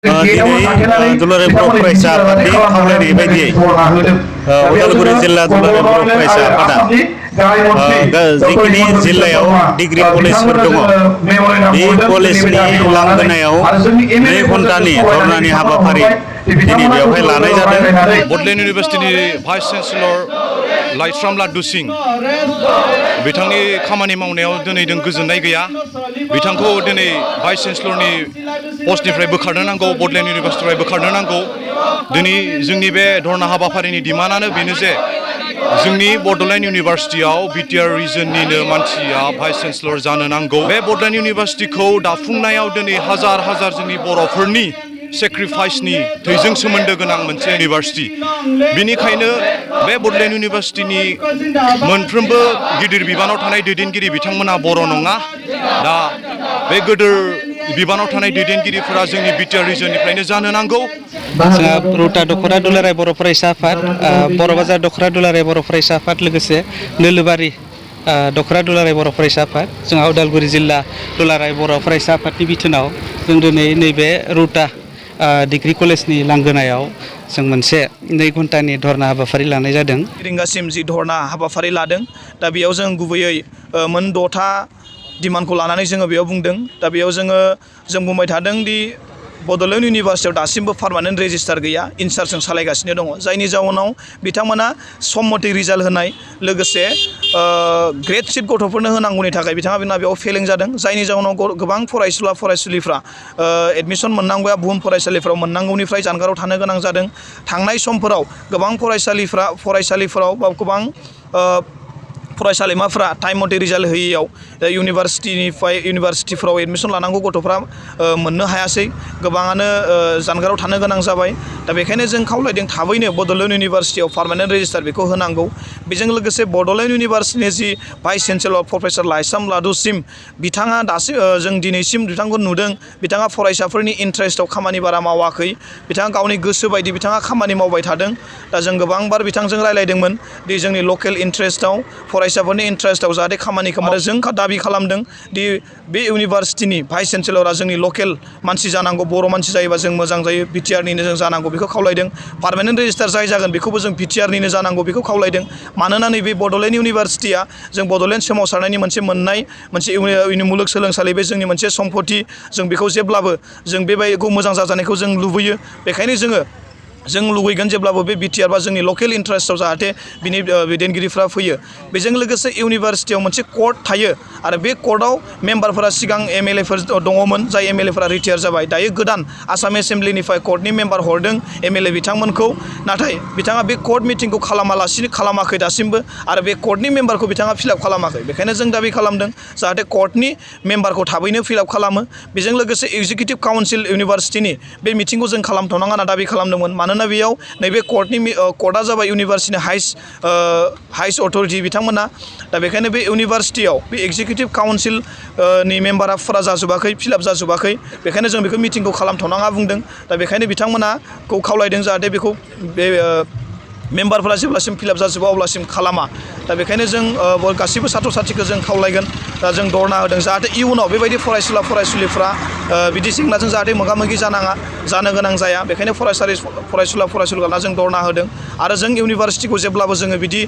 दिनै दुलाराय बर' फरायसा आफादनि खावलायनाय बायदियै उदालगुरि जिल्ला दुलाराय बर' फरायसा आफादा जिखिनि जिल्लायाव डिग्री कलेजफोर दङ बे कलेजनि लांगोनायाव 2 घन्टानि धरनानि हाबाफारि दिनै बेवहाय लानाय जादों। बडलेण्ड इउनिभार्सिटिनि भाइस चेन्सेलर लाइस्राम लाड्डु सिं बिथांनि खामानि मावनायाव दिनै जों गोजोननाय गैया। बिथांखौ दिनै भाइस चेन्सेलरनि पस्टनिफ्राय बोखारनो नांगौ, बडलेण्ड इउनिभार्सिटिनिफ्राय बोखारनो नांगौ। दिनै जोंनि बे धरना हाबाफारिनि डिमान्डआनो बेनो जे जोंनि बडलेण्ड इउनिभार्सिटियाव बिटिआर रिजननिनो मानसिया भाइस चेन्सेलर जानो नांगौ। बे बडलेण्ड इउनिभार्सिटिखौ दाफुंनायाव दिनै हाजार हाजार जोंनि बर'फोरनि सेक्रिफाइसनि थैजों सोमोन्दो गोनां मोनसे इउनिभार्सिटि। बेनिखायनो बे बडलेण्ड इउनिभार्सिटिनि मोनफ्रोमबो गिदिर बिबानाव थानाय दैदेनगिरि बिथांमोना बर' नङा। दा बे गोदोर बिबानाव थानाय दैदेनगिरिफोरा जोंनि बिटिआर रिजननिफ्रायनो जानो नांगौ। जोंहा रुटा दख'रा दुलाराय बर' फरायसा आफाद, बर' बाजार दख'रा दुलाराय बर' फरायसा आफाद, लोगोसे नोलोबारि दख'रा दुलाराय बर' फरायसा आफाद, जोंहा उदालगुरि जिल्ला दुलाराय बर' फरायसा आफादनि बिथोनाव जों दिनै नैबे रुटा डिग्री कलेजनि लांगोनायाव जों मोनसे 2 घन्टानि धरना हाबाफारि लानाय जादों। रिंगासिम जि धरना हाबाफारि लादों, दा बेयाव जों गुबैयै मोन 6था डिमान्डखौ लानानै जोङो बेयाव बुंदों। दा बेयाव जों बुंबाय थादों दि बडलेण्ड इउनिभार्सिटियाव दासिमबो पार्मानेन्ट रेजिस्टार गैया, इनचार्जजों सालायगासिनो दङ, जायनि जाउनाव बिथांमोना सम मथे रिजाल्ट होनाय लोगोसे ग्रेड सिट गथ'फोरनो होनांगौनि थाखाय बिथाङा बेयाव फेलें जादों। जायनि जाउनाव गोबां फरायसुला फरायसुलिफ्रा एडमिसन मोननांगौया बुहुम फरायसालिफ्राव मोननांगौनिफ्राय जानगाराव थानो गोनां जादों। थांनाय समफोराव गोबां फरायसालिफोराव बा गोबां फरायसालिमाफ्रा टाइम मथे रिजाल्ट होयैयाव इउनिभार्सिटिफोराव एडमिसन लानांगौ गथ'फ्रा मोननो हायासै, गोबाङानो जानगाराव थानो गोनां जाबाय। दा बेखायनो जों खावलायदों थाबैनो बडलेण्ड इउनिभार्सिटियाव पार्मानेन्ट रेजिस्टार बेखौ होनांगौ। बेजों लोगोसे बडलेण्ड इउनिभार्सिटिनि जि vice chancellor professor Laishram laddu सिं बिथाङा जों दिनैसिम बिथांखौ नुदों, बिथाङा फरायसाफोरनि इन्टारेस्टआव खामानि बारा मावाखै, बिथाङा गावनि गोसो बायदि बिथाङा खामानि मावबाय थादों। दा जों गोबांबार बिथांजों रायलायदोंमोन दि जोंनि लकेल इन्टारेस्टआव फरायसाफोरनि इन्टारेस्टआव जाहाथे खामानिखौ मावो। जों दाबि खालामदों दि बे इउनिभार्सिटिनि भाइस चेन्सेलरा जोंनि लकेल मानसि जानांगौ, बर' मानसि जायोबा जों मोजां जायो, बिटिआरनिनो जों जानांगौ बेखौ खावलायदों। पार्मानेन्ट रेजिस्टार जाय जागोन बेखौबो जों बिटिआरनिनो जानांगौ बेखौ खावलायदों। मानोना नैबे बडलेण्ड इउनिभार्सिटिया जों बडलेण्ड सोमावसारनायनि मोनसे मुलुगसोलोंसालि, बे जोंनि मोनसे सम्पति। जों बेखौ जेब्लाबो जों बेबायदिखौ मोजां जाजानायखौ जों लुबैयो। बेखायनो जों लुबैगोन जेब्लाबो बे बिटिआर बा जोंनि लकेल इन्टारेस्टआव जाहाथे बिनि दैदेनगिरिफ्रा फैयो। बेजों लोगोसे इउनिभार्सिटियाव मोनसे कर्ट थायो आरो बे कर्टआव मेम्बारफोरा सिगां एमएलएफोर दङमोन, जाय एमएलएफोरा रिटायार जाबाय। दायो गोदान आसाम एसेम्ब्लिनिफ्राय कर्टनि मेम्बार हरदों एमएलए बिथांमोनखौ, नाथाय बिथाङा बे कर्ट मिटिंखौ खालामाखै दासिमबो, आरो बे कर्टनि मेम्बारखौ बिथाङा फिलआप खालामाखै। बेखायनो जों दाबि खालामदों जाहाथे कर्टनि मेम्बारखौ थाबैनो फिलआप खालामो। बेजों लोगोसे एग्जिकिउटिभ काउन्सिल इउनिभार्सिटिनि बे मिटिंखौ जों खालामथ'नाङा होनना दाबि खालामदोंमोन। मानोना बेयाव नैबे कर्टआ जाबाय इउनिभार्सिटिनि हाइस्ट अथरिटि बिथांमोना। दा बेखायनो बे इउनिभार्सिटियाव बे एग्जिकिउटिभ काउन्सिलनि मेम्बारफोरा जाजोबाखै, फिलआप जाजोबाखै। बेखायनो जों बेखौ मिटिंखौ खालामथ'नाङा बुंदों। दा बेखायनो बिथांमोनाखौ खावलायदों जाहाथे बेखौ बे मेम्बारफोरा जेब्लासिम फिलआप जाजोबा अब्लासिम खालामा। दा बेखायनो जों गासैबो साथ्र साथ्रिखौ जों खावलायगोन, दा जों धरना होदों जाहाथे इयुनाव बेबायदि फरायसुलिफ्रा बिदि जेंनाजों जाहाथे मोगा मोगि जानो गोनां जाया। बेखायनो फरायसुलिफोरा जों धरना होदों। आरो जों इउनिभार्सिटिखौ जेब्लाबो जोङो बिदि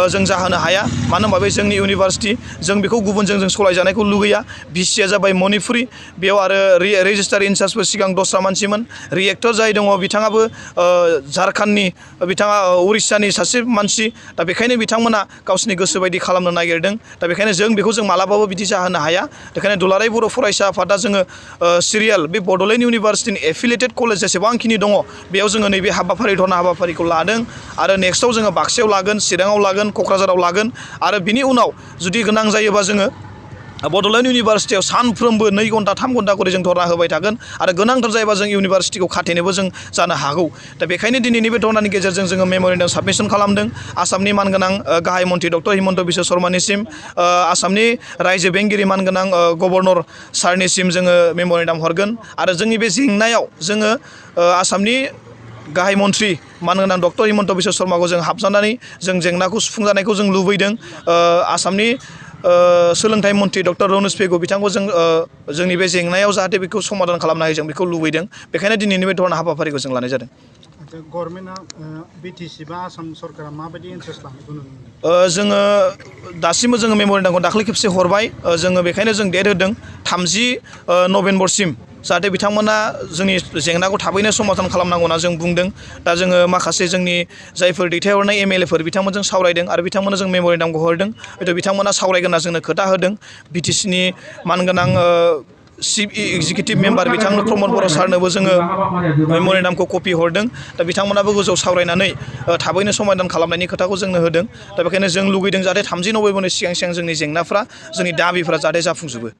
जों जाहोनो हाया, मानो होनबा बे जोंनि इउनिभार्सिटि, जों बेखौ गुबुनजों सलायजानायखौ लुगैया। भिसिआ जाबाय मणिपुरि, बेयाव आरो रेजिस्टार इनचार्जबो सिगां दस्रा मानसिमोन। रिएक्टर जाय दङ बिथाङाबो झारखण्डनि, बिथाङा उरिष्यानि सासे मानसि। दा बेखायनो बिथांमोना गावसिनि गोसो बायदि खालामनो नागिरदों। दा बेखायनो जों मालाबाबो बिदि जाहोनो हाया। बेखायनो दुलाराय बर' फरायसा आफादा जोङो सिरियाल बे बडलेण्ड इउनिभार्सिटिनि एफिलिएटेड कलेज जेसेबांखिनि दङ बेयाव जोङो नैबे धरना हाबाफारिखौ लादों। आरो नेक्स्टआव जोङो बाक्सायाव लागोन, चिराङाव लागोन, क'क्राझाराव लागोन। आरो बिनि उनाव जुदि गोनां जायोबा जोङो बडलेण्ड इउनिभार्सिटियाव सानफ्रोमबो 2 घन्टा 3 घन्टा करि जों धरना होबाय थागोन। आरो गोनांथार जायोबा जों इउनिभार्सिटिखौ खाथेनोबो जों जानो हागौ। दा बेखायनो दिनैनि बे धरनानि गेजेरजों जोङो मेम'रेन्डाम साबमिसन खालामदों आसामनि मानगोनां गाहाय मन्थ्रि डक्टर हिमन्त बिश्व शर्मानिसिम, आसामनि रायजो बेंगिरि मानगोनां गभर्नर सारनिसिम जोङो मेम'रेन्डाम हरगोन। आरो जोंनि बे जेंनायाव जोङो आसामनि गाहाय मन्थ्रि मानगोनां डक्टर हिमन्त बिश्व शर्माखौ जों हाबजानानै जों जेंनाखौ सुफुंजानायखौ जों लुबैदों। आसामनि सोलोंथाइ मन्थ्रि डक्टर रनज पेगु बिथांखौ जोंनि बे जेंनायाव जाहाथे बेखौ समाधान खालामनो हायो जों बेखौ लुबैदों बेखायनो दिनैनि बे धरना हाबाफारिखौ जों लानाय जादों। गभर्नमेन्टआ बिटिसि बा आसाम सरकारा माबायदि इन्ट्रेस्ट लानायखौ नुनो मोनो? जोङो दासिमबो जोङो मेम'रेन्डामखौ दाखालि खेबसे हरबाय जोङो बेखायनो जों डेट होदों 30 नभेम्बरसिम जाहाथे बिथांमोना जोंनि जेंनाखौ थाबैनो समाधान खालामनांगौ होनना जों बुंदों। दा जोङो माखासे जोंनि जायफोर दैथायहरनाय MLA फोर बिथांमोनजों सावरायदों आरो बिथांमोना जों मेम'रेन्डामखौ हरदों हयथ' बिथांमोना सावरायगोन होनना जोंनो खोथा होदों। बिटिसिनि मानगोनां चिफ एक्जिकिउटिभ मेम्बार बिथांनो प्रमद बर' सारनोबो जोङो मेम'रेन्डामखौ कपि हरदों। दा बिथांमोनाबो गोजौआव सावरायनानै थाबैनो समाधान खालामनायनि खोथाखौ जोंनो होदों। दा बेखायनो जों लुगैदों जाहाथे 30 नभेम्बरनि सिगां जोंनि जेंनाफ्रा जोंनि दाबिफ्रा जाहाथे जाफुंजोबो।